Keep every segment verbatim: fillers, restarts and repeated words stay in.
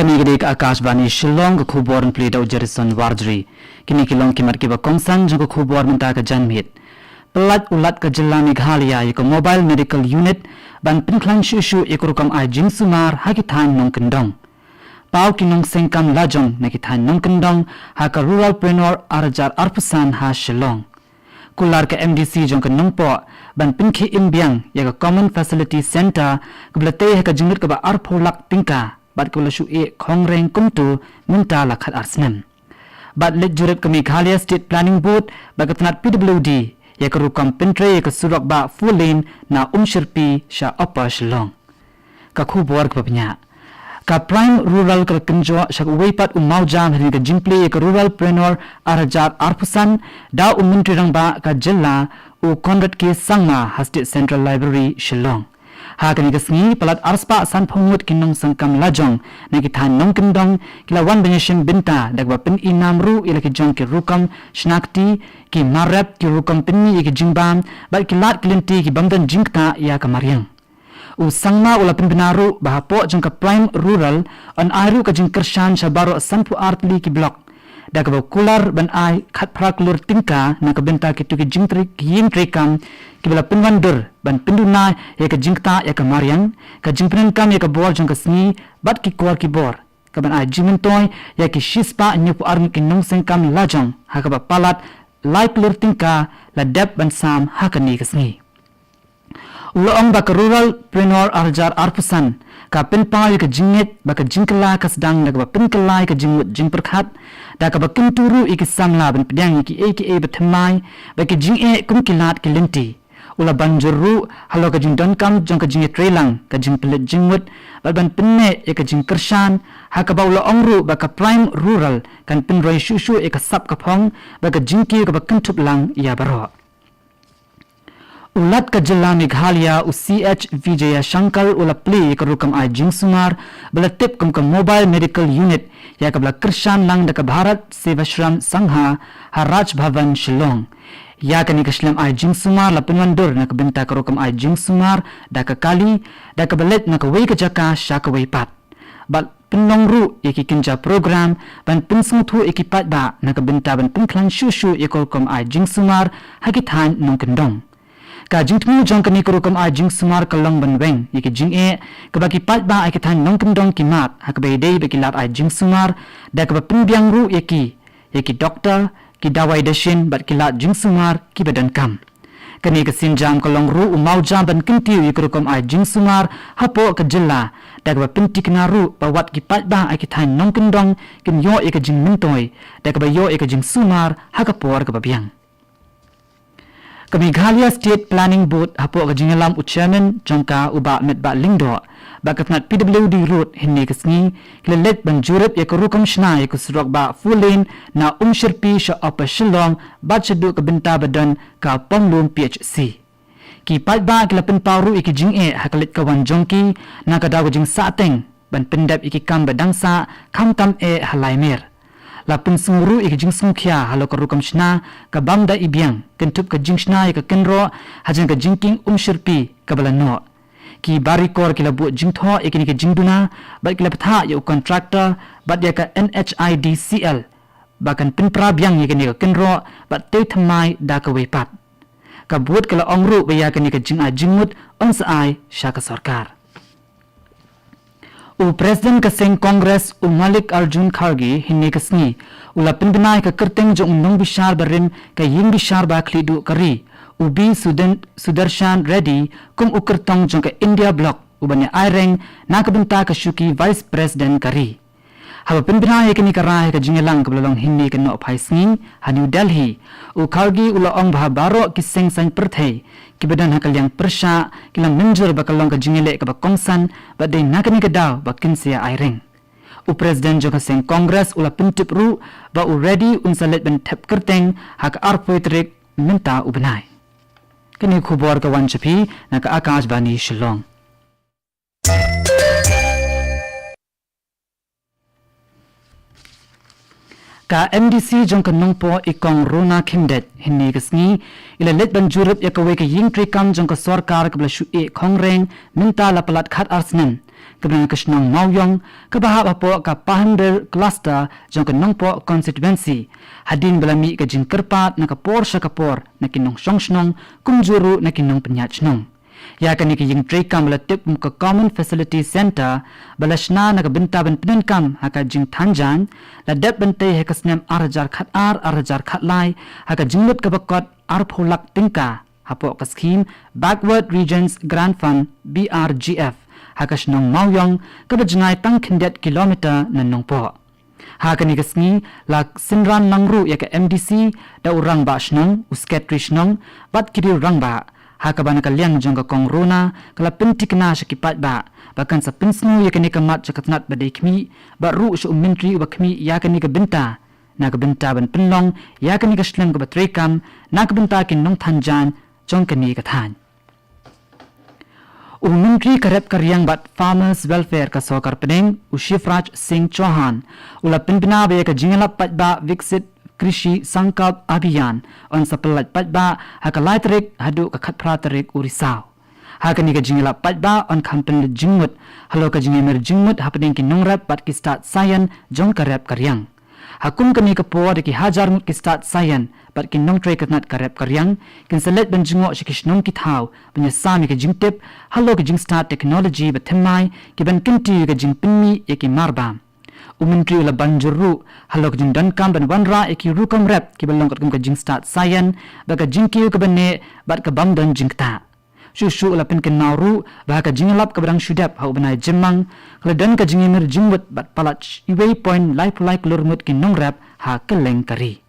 Kane ka dei ka Akashvani Shillong, ka khubor ban pule da u Jerison Warjri. Kine ki long ki mat kiba kongsan jong ka khubor mynta ka janmiet. Pyllait u Lat ka jylla Meghalaya ïa ka Mobile Medical Unit ban pynkhlaiñ shuh shuh ïa ka rukom ai jingsumar ha ki thaiñ nongkyndong. Paw ki nongseng kam lajong na ki thaiñ nongkyndong ha ka Ruralpreneur ar hajar arphew san ha Shillong. Kular ka M D C jong ka Nongpoh ban pynkhie im biang ïa ka Common Facility Centre kaba la tei ha ka jingmut kaba arphew lak tyngka bad kaba la shu ïeh khongreng kumto mynta la khat ar snem. Bad leit jurip ka Meghalaya State Planning Board bad ka tnat P W D ïa ka rukom pyntrei ïa ka surok bah four lane na Umshyrpi sha Upper Shillong. Ka khubor kaba bniah. Ka Prime Rural ka la kynjoh sha kawei pat u mawjam hadien ka jingplie ïa ka Ruralpreneur ar hajar arphew san da u Myntri Rangbah ka jylla u Conrad K Sangma ha State Central Library Shillong. Ha kane ka sngi, palat arspah sanphew ngut ki nongseng kam lajong na ki thaiñ nongkyndong ki la wan ban ïashim bynta da kaba pynïnam ruh ïa la ki jong ki rukom shna kti, ki mar rep, ki rukom pynmih ïa ki jingbam bad ki lad ki lynti ki bym don jingktah ïa ka mariang. U Sangma u la pynbna ruh ba hapoh jong ka Prime Rural yn ai ruh ka jingkyrshan sha baroh sanphew ar tylli ki block da kaba kular ban ai khatphra klur tyngka na ka bynta kito ki jingtrei, ki ïingtrei kam kiba la pynwandur ban pynduna ïa ka jingktah ïa ka mariang, ka jingpyndonkam ïa ka bor jong ka sngi bad ki kor ki bor, kaban ai jingmyntoi ïa ki shispah hynñiewphew ar ngut ki nongseng kam lajong ha kaba palat lai klur tyngka la dep ban sam ha kane ka sngi. U la ong ba ka Ruralpreneur ar hajar arphew san ka pynpaw ïa ka jingngeit ba ka jingkylla ka sdang da kaba pynkylla ïa ka jingmut jingpyrkhat da kaba kyntu ruh ïa ki samla ban pdiang ïa kiei kiei ba thymmai bad ki jingeh kum ki lad ki lynti. U la ban jur ruh halor ka jingdonkam jong ka jingïatreilang, ka jingpynleit jingmut bad ban pynneh ïa ka jingkyrshan, ha kaba u la ong ruh ba ka Prime Rural kan pynroi shuh shuh ïa ka sap ka phong bad ka jingkiew kaba kynthup lang ïa baroh. U Lat ka jylla Meghalaya u C H Vijayashankar u la plie ïa ka rukom ai jingsumar ba la tip kum ka Mobile Medical Unit ïa kaba la kyrshan lang da ka Bharat Sevashram Sangha ha Raj Bhavan Shillong. Ïa kane ka shlem ai jingsumar la pynwandur na ka bynta ka rukom ai jingsumar da ka kali, da kaba leit na kawei ka jaka sha kawei pat. Bad pynlong ruh ïa ki kynja program ban pynsngewthuh ïa ki paidbah na ka bynta ban pynkhlaiñ shuh shuh ïa ka rukom ai jingsumar ha ki thaiñ nongkyndong. Ka jingthmu jong kane ka rukom ai jingsumar ka long ban weng ïa ki jingeh kaba ki paidbah ha ki thaiñ nongkyndong ki mad, ha kaba ïadei bad ki lad ai jingsumar, da kaba pynbiang ruh ïa ki ïa ki doktor, ki dawai dashin bad ki lad jingsumar kiba donkam. Kane ka sienjam ka long ruh u mawjam ban kyntiew ïa ka rukom ai jingsumar hapoh ka jylla, da kaba pynthikna ruh ba wat ki paidbah ha ki thaiñ nongkyndong kin ïoh ïa ka jingmyntoi da kaba ïoh ïa ka jingsumar ha ka por kaba biang. Ka Meghalaya State Planning Board hapoh ka jingïalam u chairman jong ka u Bah Metbah Lyngdoh bad ka tnat P W D ruh hynne ka sngi ki la leit ban jurip ïa ka rukom shna ïa ka surok bah four lane na Umshyrpi sha Upper Shillong bad shaduh ka bynta ba don ka Pomlum P H C. Ki paidbah ki la pynpaw ruh ïa ki jingeh ha ka leit ka wan jong ki na ka daw ka jingsahteng ban pyndep ïa ki kam ba dang sah khamtam eh ha lai mer. La pynsngew ruh ïa ka jingsngewkhia halor ka rukom shna ka bam da ibiang, kynthup ka jingshna ïa ka kynroh hajan ka jingkieng Umshyrpi kaba la noh. Ki barikor ki la buh jingthoh ïa kine ki jingduna bad ki la bthah ïa u kontraktor bad ïa ka N H I D C L ba kan pynpra biang ïa kane ka kynroh bad tei thymmai da kawei pat. Ka Board ka la ong ruh ba ïa kane ka jingai jingmut yn sa ai sha ka sorkar. U President ka seng Congress u Mallikarjun Kharge hynne ka sngi u la pynbna ïa ka kyrteng jong u nongbishar barim ka ïing bishar ba khlieh duh ka ri, u B Suden-, Sudarshan Reddy, kum u kyrtong jong ka India Bloc uban ïa aireng na ka bynta ka shuki Vice President ka ri. Haba pynbna ïa kane ka rai ha ka jingïalang kaba la long hynne ka nohphai sngi ha New Delhi, u Kharge u la ong ba ha baroh ki seng saiñ pyrthei kiba don ha ka liang pyrshah ki la mynjur ba ka long ka jingïaleh kaba kongsan bad dei na kane ka daw ba kin sa ïa aireng. U President jong ka seng Congress u la pyntip ruh ba u Reddy un sa leit ban thep kyrteng ha ka arphew tarik mynta u bnai. Kane ka khubor ka wan sha phi na ka Akashvani Shillong. Ka M D C jong ka Nongpoh i Kong Rona Khymdeit hynne ka sngi i la leit ban jurip ïa kawei ka ïing treikam jong ka sorkar kaba la shu ïeh khongreng mynta la palat khat ar snem, kaba na ka shnong Mawiong, kaba hap hapoh ka Pahamder Cluster jong ka Nongpoh Constituency, hadien ba la mih ka jingkyrpad na ka por sha ka por na ki nongshong shnong, kumjuh ruh na ki nongpynïaid shnong. Ïa kane ka ïing treikam ba la tip kum ka Common Facility Centre, ba la shna na ka bynta ban pyndonkam ha ka jingthan jaiñ, la dep ban tei ha ka snem ar hajar khat ar, ar hajar khat lai, ha ka jinglut kaba kot arphew lak tyngka hapoh ka skhim Backward Regions Grant Fund, B R G F, ha ka shnong Mawiong, kaba jngai tang khyndiat kilometer na Nongpoh. Ha kane ka sngi, la synran lang ruh ïa ka M D C, da u rangbah shnong, u sekretari shnong, bad ki riew rangbah. Ha kaba na ka liang jong ka Kong Rona, ka la pyntikna sha ki paidbah ba kan sa pynsngew ïa kane ka mat sha ka tnat ba dei khmih, bad ruh sha u myntri uba khmih ïa kane ka bynta, na ka bynta ban pynlong ïa kane ka shlem kaba treikam na ka bynta ki nongthan jaiñ jong kane ka thaiñ. U Myntri ka rep ka riang bad Farmers Welfare ka sorkar pdeng, u Shivraj Singh Chauhan, u la pynbna ba ïa ka jingïalap paidbah Viksit Krishi Sankalp Abhiyan yn sa pyllait paidbah ha ka lai tarik haduh ka khatphra tarik u Risaw. Ha kane ka jingïalap paidbah yn kham pynlut jingmut halor ka jingïamir jingmut hapdeng ki nongrep bad ki stad saian jong ka rep ka riang. Ha kum kane ka por, da ki hajar ngut ki stad saian bad ki nongtrei ka tnat ka rep ka riang kin sa leit ban jngoh sha ki shnong ki thaw ban ïasam ïa ki jingtip halor ki jingstad technology ba thymmai, kiban kyntiew ïa ka jingpynmih ïa ki marbam. U Myntri u la ban jur ruh halor ka jingdonkam ban wanrah ïa ki rukom rep kiba long katkum ka jingstad saian, bad ka jingkiew kaba neh bad ka bym don jingktah. Shuh shuh u la pynkynmaw ruh ba ha ka jingïalap kaba dang shu dep ha u bnai Jymmang, ka la don ka jingïamir jingmut bad palat shiwei point laiphew lai klur ngut ki nongrep ha kylleng ka ri.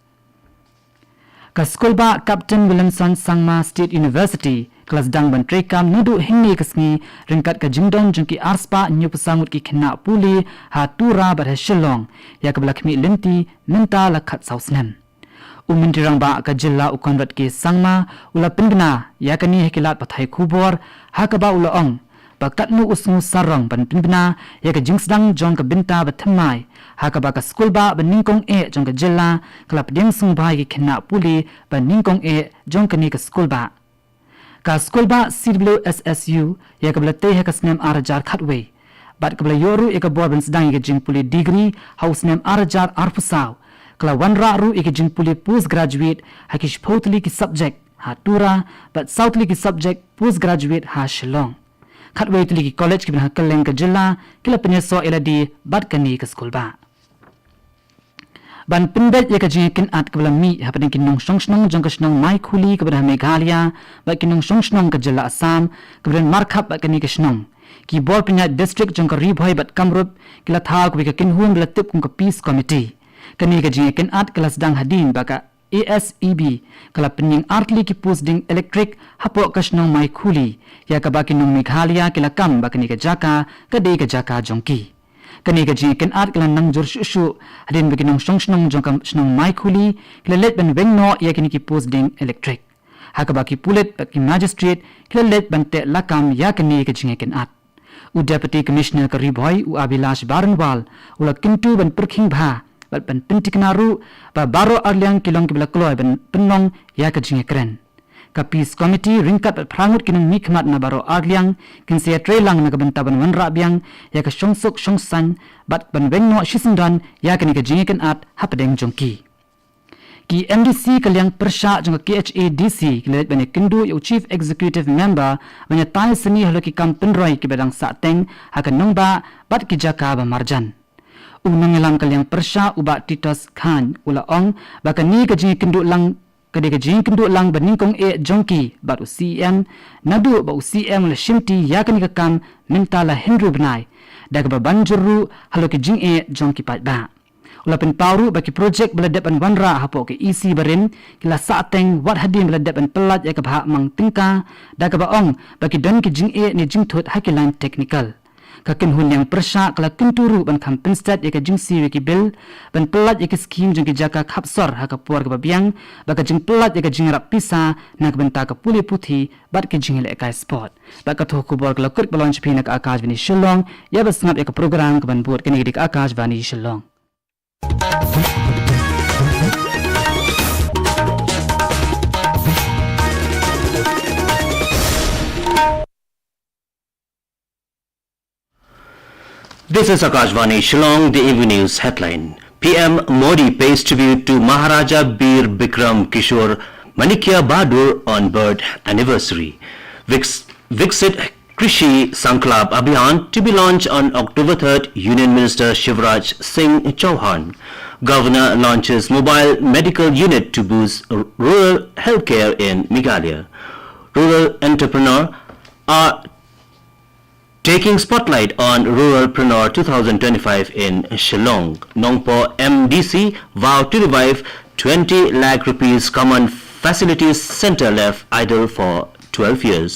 Ka skulbah Captain Williamson Sangma State University ka la sdang ban treikam naduh hynne ka sngi, ryngkat ka jingdon jong ki arspah hynñiewphew saw ngut ki khynnah pule ha Tura bad ha Shillong, ïa kaba la khmih lynti mynta la khatsaw snem. U Myntri Rangbah ka jylla u Conrad K Sangma u la pynbna ïa kane ha ki lad pathai khubor, ha kaba u la ong ba katno u sngew sarong ban pynbna ïa ka jingsdang jong ka bynta ba thymmai, ha kaba ka skulbah ba nyngkong eh jong ka jylla ka la pdiang sngewbha ïa ki khynnah pule ba nyngkong eh jong kane ka skulbah. Ka skulbah C W S S U, ïa kaba la tei ha ka snem ar hajar khatwei, bad kaba la ïoh ruh ïa ka bor ban sdang ïa ka jingpule degree ha u snem ar hajar arphew saw, ka la wanrah ruh ïa ka jingpule postgraduate ha ki shiphew tylli ki subject ha Tura, bad saw tylli ki subject postgraduate ha Shillong. Khatwei tylli ki college kiba ha kylleng ka jylla ki la pynïasoh ïa lade bad kane ka skulbah. Ban pynbeit ïa ka jingïakynad kaba la mih hapdeng ki nongshong shnong jong ka shnong Maikhuli kaba ha Meghalaya bad ki nongshong shnong ka jylla Assam kaba don markhap bad kane ka shnong, ki bor pynïaid district jong ka Ri Bhoi bad Kamrup ki la thaw kawei ka kynhun ba la tip kum ka Peace Committee. Kane ka jingïakynad ka la sdang hadien ba ka A S E B ka la pynïeng ar tylli ki post ding electric hapoh ka shnong Maikhuli, ïa kaba ki nong Meghalaya ki la kam ba kane ka jaka ka dei ka jaka jong ki. Kane ka jingïakynad ka la nang jur shuh shuh hadien ba ki nongshong shnong jong ka shnong Maikhuli ki la leit ban weng noh ïa kine ki post ding electric, ha kaba ki pulit bad ki magistrate ki la leit ban teh lakam ïa kane ka jingïakynad. U Deputy Commissioner ka Ri Bhoi, u Abhilash Baranwal, u la kyntu ban pyrkhing bha bad ban pyntikna ruh ba baroh arliang ki long kiba la kloi ban pynlong ïa ka jingïakren. Ka Peace Committee ryngkat bad phra ngut ki nongmihkhmat na baroh arliang kin sa ïatreilang na ka bynta ban wanrah biang ïa ka shongsuk shongsaiñ bad ban weng noh shisyndon ïa kane ka jingïakynad hapdeng jong ki. Ki M D C ka liang pyrshah jong ka K H A D C ki la leit ban ïakynduh ïa u Chief Executive Member ban ïatai sani halor ki kam pynroi kiba dang sahteng ha ka nongbah bad ki jaka ba marjan. U nongïalam ka liang pyrshah, u Bah Titos Chyne, u la ong ba kane ka jingïakynduh lang ka dei ka jingïakynduh lang ba nyngkong eh jong ki bad u C E M, naduh ba u C E M u la shimti ïa kane ka kam mynta la hynriew bnai, da kaba ban jur ruh halor ki jingeh jong ki paidbah. U la pynpaw ruh ba ki projek ba la dep ban wanrah hapoh ka E C barim ki la sahteng wat hadien ba la dep ban pyllait ïa ka bhah mang tyngka, da kaba ong ba ki don ki jingeh ne jingthut ha ki lain technical. Ka kynhun liang pyrshah ka la kyntu ruh ban kham pynstet ïa ka jingsiew ïa ki bill ban pyllait ïa ki skhim jong ki jaka khapsor ha ka por kaba biang, ba ka jingpyllait ïa ka jingïarap pisa na ka bynta ka pule puthi bad ki jingïalehkai sport. Bad ka thong khubor ka la kut ba la wan sha phi na ka Akashvani Shillong. Ïa ba sngap ïa ka program kaban bud, kane ka dei ka Akashvani Shillong. This is Akashvani Shillong, the evening news headline. P M Modi pays tribute to Maharaja Bir Bikram Kishore Manikya Bahadur on birth anniversary. Viks- Viksit Krishi Sankalp Abhiyan to be launched on October third, Union Minister Shivraj Singh Chauhan. Governor launches mobile medical unit to boost r- rural healthcare in Meghalaya. Rural entrepreneur are taking spotlight on Ruralpreneur two thousand twenty-five in Shillong. Nongpoh M D C vow to revive twenty lakh rupees common facilities centre left idle for twelve years.